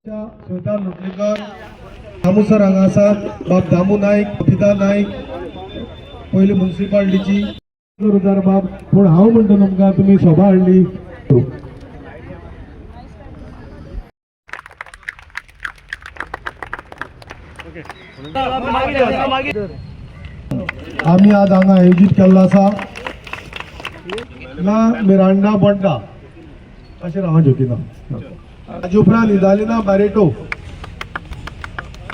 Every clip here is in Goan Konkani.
श्वेता लोटलीकर, दामू सर हांगा आसात, बाब दामू नायक, बबिता नायक, पयली मुन्सिपालिटीची रुजार बाब. पूण हांव म्हणटा तुमकां, तुमी सभा हाडली. आमी आज हांगा आयोजीत केल्लो आसा ला मिरांडा बोड्डा अशें हांव जोकिना. हाजे उपरांत इदालिना बारेटो,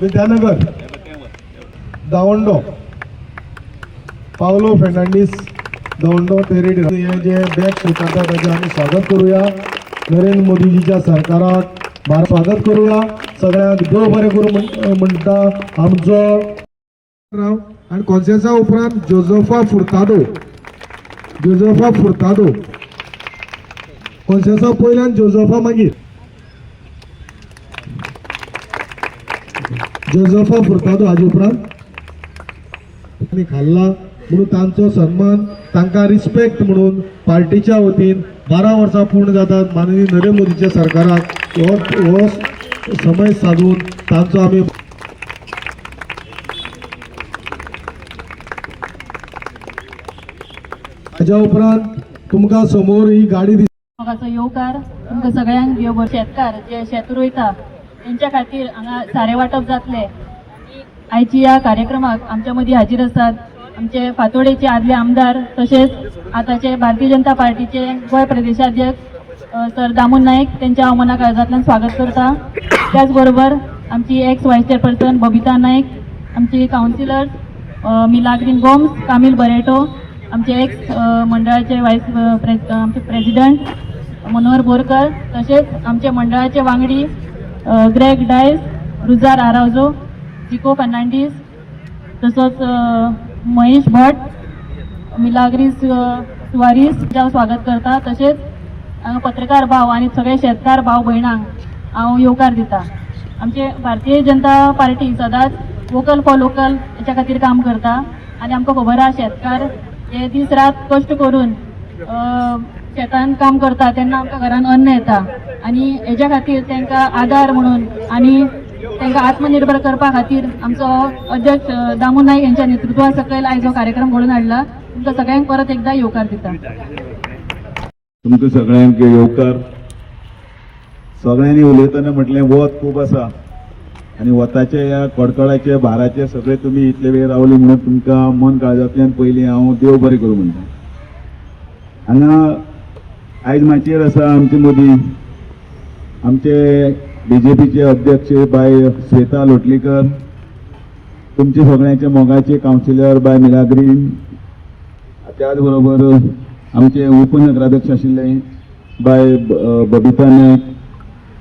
विद्यानगर, दावंडो, पावलो फेर्नांडीस, दवंडो, तेरेडी. हे जे बॅग स्विकारता ताचें आमी स्वागत करूया. नरेंद्र मोदीजीच्या सरकाराक भारत स्वागत करूया. सगळ्यांक देव बरें करूं म्हणटा आमचो राव. आनी कॉन्सेसा उपरांत जोजोफा फुर्तादो, जोजोफा फुर्तादो कॉन्सेसा पयल्यान, जोजोफा मागीर. जोजोफा फुर्तादो हाजे उपरांत. आनी खाल्ला म्हणून तांचो सन्मान, तांकां रिस्पेक्ट म्हणून पार्टीच्या वतीन 12 वर्सां पूर्ण जातात माननीय नरेंद्र मोदीच्या सरकाराक, हो हो समय साधून तांचो आमी हाज्या उपरांत तुमकां समोर ही गाडी मोगाचो येवकार तुमकां सगळ्यांक. देव शेतकार जे शेत रोयता तेंच्या खातीर हांगा सारें वांटप जातलें. आनी आयची ह्या कार्यक्रमाक आमच्या मदीं हाजीर आसात आमचे फातोडेचे आदले आमदार, तशेंच आतांचे भारतीय जनता पार्टीचे गोंय प्रदेशाध्यक्ष सर दामू नायक, तेंच्या हांव मना काळजांतल्यान स्वागत करता. त्याच बरोबर आमची ex vice chairperson Babita Naik, आमची councillors Milagrin Gomes, Camille Barreto, आमचे एक्स मंडळाचे वायस आमचे प्रेजिडंट मनोहर बोरकर, तशेंच आमचे मंडळाचे वांगडी ग्रेग डायस, रुजार आरावजो, जिको फर्नांडीस, तसोच महेश भट, मिलाग्रीस सुवारीस हांव स्वागत करता. तशेंच हांगा पत्रकार भाव आनी सगळे शेतकार भाव भयणांक हांव येवकार दिता. आमचे भारतीय जनता पार्टी सदांच वोकल फॉर लोकल हेच्या खातीर काम करता आनी आमकां खबर आहा, शेतकार हे दीस रात कश्ट करून शेतान काम करता तेन्ना आमकां घरान अन्न येता आनी हेज्या खातीर तांकां आदार म्हणून आनी तांकां आत्मनिर्भर करपा खातीर आमचो अध्यक्ष दामू नायक यांच्या नेतृत्वा सकयल आयज हो कार्यक्रम घडोवन हाडला. तुमकां सगळ्यांक परत एकदा येवकार दिता. तुमकां सगळ्यांक येवकार. सगळ्यांनी उलयतना म्हटलें वत खूब आसा आनी वताचे ह्या कडकडाचे भाराचे सगळे तुमी इतले वेळ रावली म्हणून तुमकां मन काळजांतल्यान पयलीं हांव देव बरें करूं म्हणटा. हांगा आयज माचयेर आसा आमचे मदीं आमचे बीजेपीचे अध्यक्ष बाय श्वेता लोटलीकर, तुमचे सगळ्यांचे मोगाचे कावन्सिलर बाय मिलाग्रीन, त्याच बरोबर आमचे उपनगराध्यक्ष आशिल्ले बाय बबिता नायक,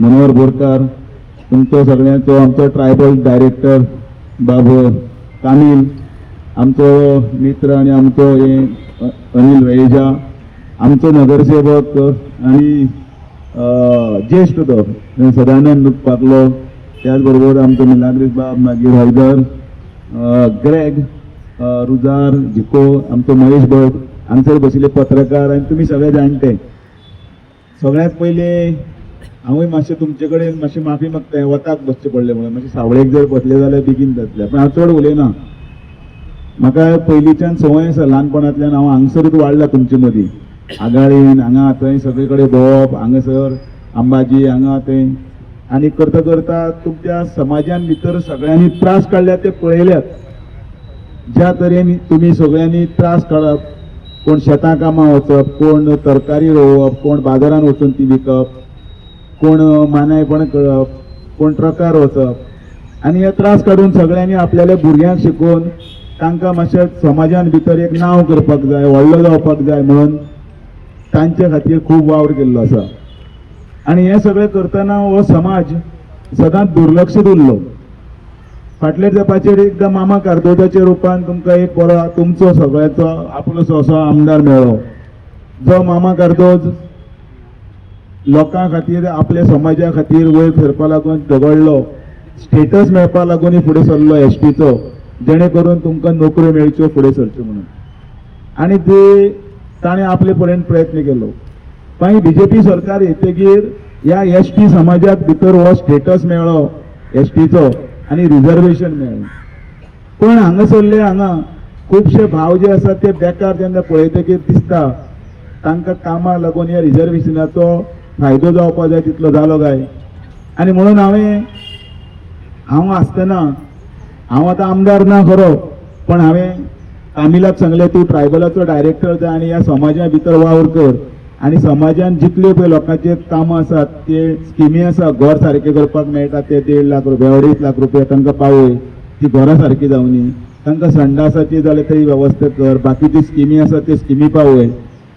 मनोहर बोरकार, तुमचो सगळ्यांचो आमचो ट्रायबल डायरेक्टर बाब कामील, आमचो मित्र आनी आमचो हे अनिल रहेजा, आमचो नगरसेवक आनी ज्येश्ठ तो सदानंद पाकलो, त्याच बरोबर आमचो मिलाग्रीस बाब, मागीर हयदर, ग्रेग, रुजार, झिको, आमचो महेश भट, हांगसर बशिल्ले पत्रकार आनी तुमी सगळे जाणटे. सगळ्यांत पयलीं हांवूय मातशें तुमचे कडेन मातशें माफी मागता, वताक बसचें पडलें म्हणून. मातशें सावळेक जर बसलें जाल्यार बेगीन जातलें, पूण हांव चड उलयना. म्हाका पयलींच्यान संवय आसा, ल्हानपणांतल्यान हांव हांगसरूच वाडला तुमचे मदीं, आगाळीन हांगा थंय सगळे कडेन भोंवप, हांगासर अंबाजी हांगा थंय, आनी करता करता तुमच्या समाजान भितर सगळ्यांनी त्रास काडल्यात ते पळयल्यात. ज्या तरेन तुमी सगळ्यांनी त्रास काडप, कोण शेतां कामां वचप, कोण तरकारी रोवप, कोण बाजारान वचून ती विकप, कोण मानायपण करप, कोण ट्रकार वचप, आनी हे त्रास काडून सगळ्यांनी आपल्याल्या भुरग्यांक शिकोवन तांकां मातशें समाजान भितर एक नांव करपाक जाय, व्हडलो जावपाक जाय म्हणून तांचे खातीर खूब वावर केल्लो आसा. आनी हें सगळें करतना हो समाज सदांच दुर्लक्षीत उरलो. फाटल्या तेंपाचेर एकदां मामा कार्दोजाच्या रुपान तुमकां एक बरो तुमचो सगळ्याचो आपलोसो असो आमदार मेळ्ळो, जो मामा कार्दोज लोकां खातीर आपल्या समाजा खातीर वयर सरपा लागून झगडलो, स्टेटस मेळपा लागून फुडें सरलो एसटीचो, जेणे करून तुमकां नोकऱ्यो मेळच्यो, फुडें सरच्यो म्हणून. आनी ते ताणें आपले पर्यंत प्रयत्न केलो. मागीर बीजेपी सरकार येतगीर ह्या एस टी समाजाक भितर हो स्टेटस मेळ्ळो एस टीचो आनी रिजर्वेशन मेळ्ळें. पण हांगासरले हांगा खुबशे भाव जे आसात ते बेकार जेन्ना पळयतकीर दिसता तांकां कामाक लागून ह्या रिजर्वेशनाचो फायदो जावपा जाय तितलो जालो काय. आनी म्हणून हांव आसतना, हांव आतां आमदार ना खरो, पण हांवें कामिलाक सांगलें तूं ट्रायबलाचो डायरेक्टर जाय आनी ह्या समाजा भितर वावर कर आनी समाजान जितल्यो पळय लोकांचे कामां आसात ते स्किमी आसा, घर सारकें करपाक मेळटा ते 1.5 लाख रुपया 2.5 लाख रुपया तांकां पावय, ती घरां सारकी जावनी, तांकां संडासाची जाल्यार थंय वेवस्था कर, बाकीच्यो स्किमी आसा त्यो स्किमी पावय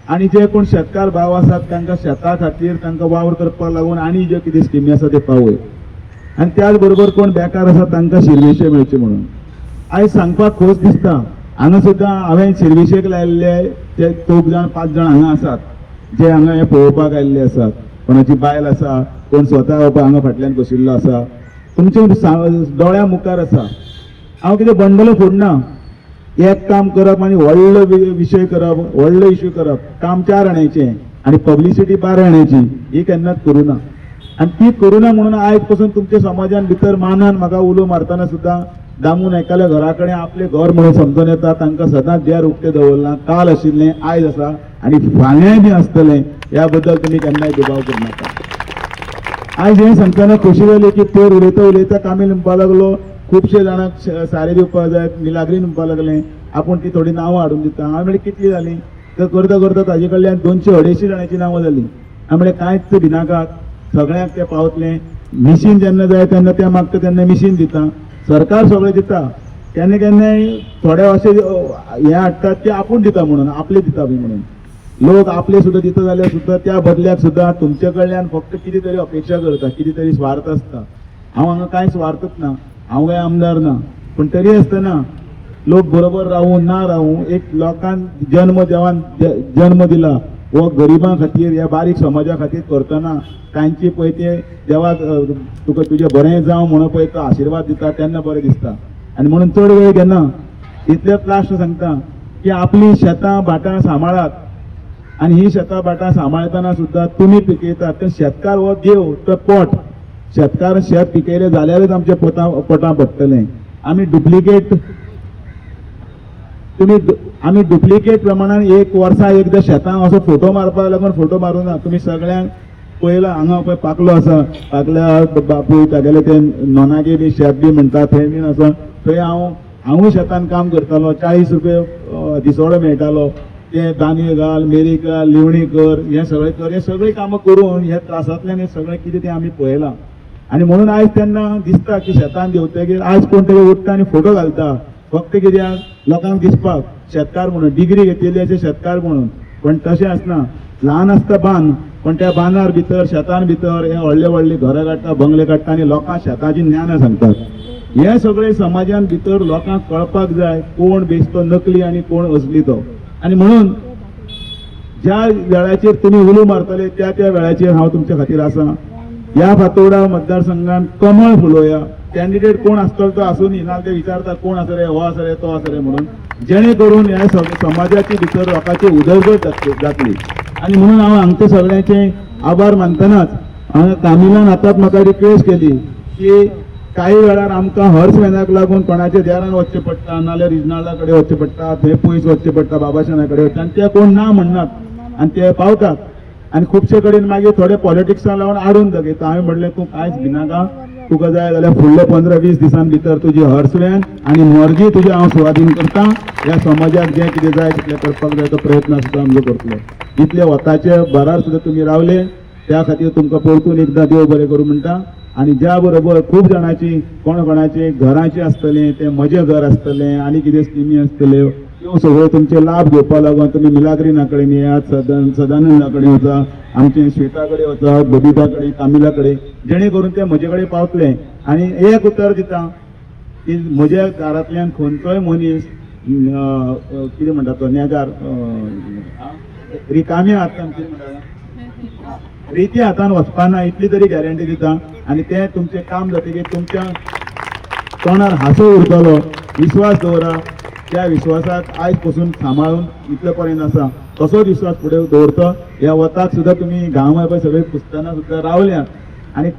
आनी जे कोण शेतकार भाव आसात तांकां शेता खातीर तांकां वावर करपाक लागून आनी ज्यो कितें स्किमी आसा त्यो पावय आनी त्याच बरोबर कोण बेकार आसा तांकां शिरविशे मेळचे म्हणून. आयज सांगपाक खोस दिसता हांगा सुद्दां हांवें शिरविशेक लायिल्ले ते 4 जाण 5 जाण हांगा आसात जे हांगा हे पळोवपाक आयिल्ले आसात. कोणाची बायल आसा, कोण स्वता बाबा हांगा फाटल्यान बशिल्लो आसा, तुमचे दोळ्या मुखार आसा. हांव कितें बंडलो फोडना, एक काम करप आनी व्हडलो विशय करप, व्हडलो इश्यू करप, काम 4 आण्याचें आनी पब्लिसिटी 12 आण्याची, ही केन्नाच करूं ना. आनी ती करूं ना म्हणून आयज पसून तुमच्या समाजान भितर मानान म्हाका उलो मारतना सुद्दां दामू नायकाल्या घरा कडेन आपलें घर म्हणून समजून येता, तांकां सदांच दार उक्तें दवरलां. काल आशिल्लें, आयज आसा आनी फाल्यांय बी आसतलें, ह्या बद्दल तुमी केन्नाय दुबाव करनाका. आयज हें सांगतना खोशी जाली की पयर उलयता उलयता कामील म्हणपाक लागलो खुबशे जाणांक सारें दिवपाक जाय, मिलाग्रीन म्हणपाक लागलें, आपूण ती थोडी नांवां हाडून दिता. हांवें म्हणलें कितलीं जालीं तर करता करता ताजे कडल्यान 200-250 जाणांची नांवां जालीं. हांवें म्हणलें कांयच भिनाकात, सगळ्यांक तें पावतलें. मिशीन जेन्ना जाय तेन्ना तें मागता तेन्ना मिशीन दिता, सरकार सगळें दिता. केन्ना केन्नाय थोडे अशे हें हाडटात की आपूण दिता म्हणून, आपले दिता बी म्हणून. लोक आपले सुद्दां दिता जाल्यार सुद्दां त्या बदल्याक सुद्दां तुमचे कडल्यान फक्त कितें तरी अपेक्षा करता, कितें तरी स्वार्थ आसता. हांव हांगा कांय स्वार्थच ना, हांव कांय आमदार ना, पूण तरी आसतना लोक बरोबर रावूं ना रावूं, एक लोकान जन्म देवान जन्म दिला हो गरिबां खातीर, ह्या बारीक समाजा खातीर करतना तांची पळय ते देवाक तुका तुजें बरें जावं म्हणून पळय तो आशिर्वाद दिता तेन्ना बरें दिसता. आनी म्हणून चड वेळ घेना, इतलेंच लास्ट सांगता की आपली शेतां भाटां सांबाळात आनी ही शेतां भाटां सांबाळतना सुद्दां तुमी पिकयतात तर शेतकार हो देव, तो पोट. शेतकार शेत पिकयलें जाल्यारच आमच्या पोटां पडटलें. आमी डुप्लिकेट तुमी आमी डुप्लिकेट प्रमाणान एक वर्सा एकदां शेतां असो फोटो मारपाक लागून फोटो मारूं ना. तुमी सगळ्यांक पयला हांगा पळय पाकलो आसा, पाकल्या बापूय तागेले ते नोनागे बी शेत बी म्हणटा थंय बीन आसा. थंय हांवूय शेतान काम करतालो, 40 रुपये दिसवडो मेळटालो. ते दांदे घाल, मेरी घाल, लिवणी कर, हें सगळें कर, हें सगळीं कामां करून ह्या त्रासांतल्यान हें सगळें कितें तें आमी पळयलां. आनी म्हणून आयज तेन्ना दिसता की शेतान देंवतकीर आयज कोण तरी उठ्ठा आनी फोटो घालता फक्त कित्याक लोकांक दिसपाक शेतकार म्हणून, डिग्री घेतिल्ली अशे शेतकार म्हणून. पण तशें आसना, ल्हान आसता बांद, पण त्या बांदार भितर शेतान भितर हे व्हडले व्हडले घरां काडटा, बंगले काडटा आनी लोकांक शेताची ज्ञानां सांगतात. हे सगळे समाजान भितर लोकांक कळपाक जाय कोण बेश्टो नकली आनी कोण असली तो. आनी म्हणून ज्या वेळाचेर तुमी उलो मारतले त्या त्या वेळाचेर हांव तुमच्या खातीर आसा. ह्या फातोर्डा मतदारसंघात कमळ फुलोवया. कॅन्डिडेट कोण आसतलो तो आसूं न्ही, ना ते विचारता कोण आसा रे, हो आसा रे, तो आसा रे म्हणून, जेणे करून ह्या समाजाची भितर लोकांची उदरगत जातली. आनी म्हणून हांव हांगचे सगळ्यांचे आभार मानतनाच हांवें कामिलान आतांच म्हाका रिक्वेस्ट केली की काही वेळार आमकां हर्स वेनाक लागून कोणाच्या देरान वचचें पडटा, नाल्यार रिजनाला कडेन वचचें पडटा, थंय पयस वचचें पडटा, बाबाशेना कडेन वचचें, आनी ते कोण ना म्हणनात आनी ते पावतात. आनी खुबशे कडेन मागीर थोडे पॉलिटिक्सां लावन आडून दाखयता. हांवें म्हणलें तूं कांयच भिनाका, तुका जाय जाल्यार फुडले 15-20 दिसां भितर तुजी हर्स व्हॅन आनी मर्जी तुजी हांव सुवादीन करता. ह्या समाजाक जें कितें जाय तितलें करपाक जाय तो प्रयत्न सुद्दां आमचो करतलो. इतले वताचे भारार सुद्दां तुमी रावले त्या खातीर तुमकां परतून एकदां देव बरें करूं म्हणटा. आनी ज्या बरोबर खूब जाणांची कोण कोणाची घरांची आसतलें, तें म्हजें घर आसतलें आनी कितें स्किमी आसतल्यो, त्यो सगळ्यो तुमचे लाभ घेवपा लागून तुमी मिलाग्रिना कडेन येयात, सदानंदा कडेन वचा, आमचे श्वेता कडेन वचा, बबिता कडेन, कामिला कडेन, जेणे करून ते म्हजे कडेन पावतले. आनी एक उतर दिता की म्हज्या दारांतल्यान खंयचोय मनीस कितें म्हणटा तो नेगार रिकाम्या हातान, कितें म्हणटा, रित्या हातान वचपाना इतली तरी गॅरंटी दिता. आनी तें तुमचें काम जातकीर तुमच्या तोंडार हांसो उरतलो. विश्वास दवरा, त्या विश्वासाक आयज पसून सांबाळून इतले पर्यंत आसा. तसोच विश्वास फुडें दवरता. ह्या वताक सुद्दां तुमी घाम पळय सगळे पुसतना सुद्दां रावल्यात आनी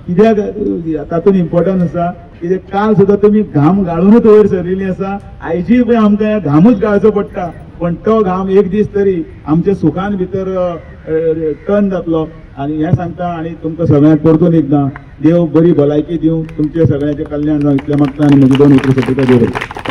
कित्याक तातूंत इम्पॉर्टंट आसा कित्याक काल सुद्दां तुमी घाम गाळूनच वयर सरिल्ली आसा. आयजीय पळय आमकां ह्या घामूच गाळचो पडटा, पण तो घाम एक दीस तरी आमच्या सुखान भितर टर्न जातलो आनी हें सांगता. आनी तुमकां सगळ्यांक परतून एकदां देव बरी भलायकी दिवं, तुमचें सगळ्यांचें कल्याण जावं इतलें मागता आनी म्हजी दोन उतरां सोंपयता. देव.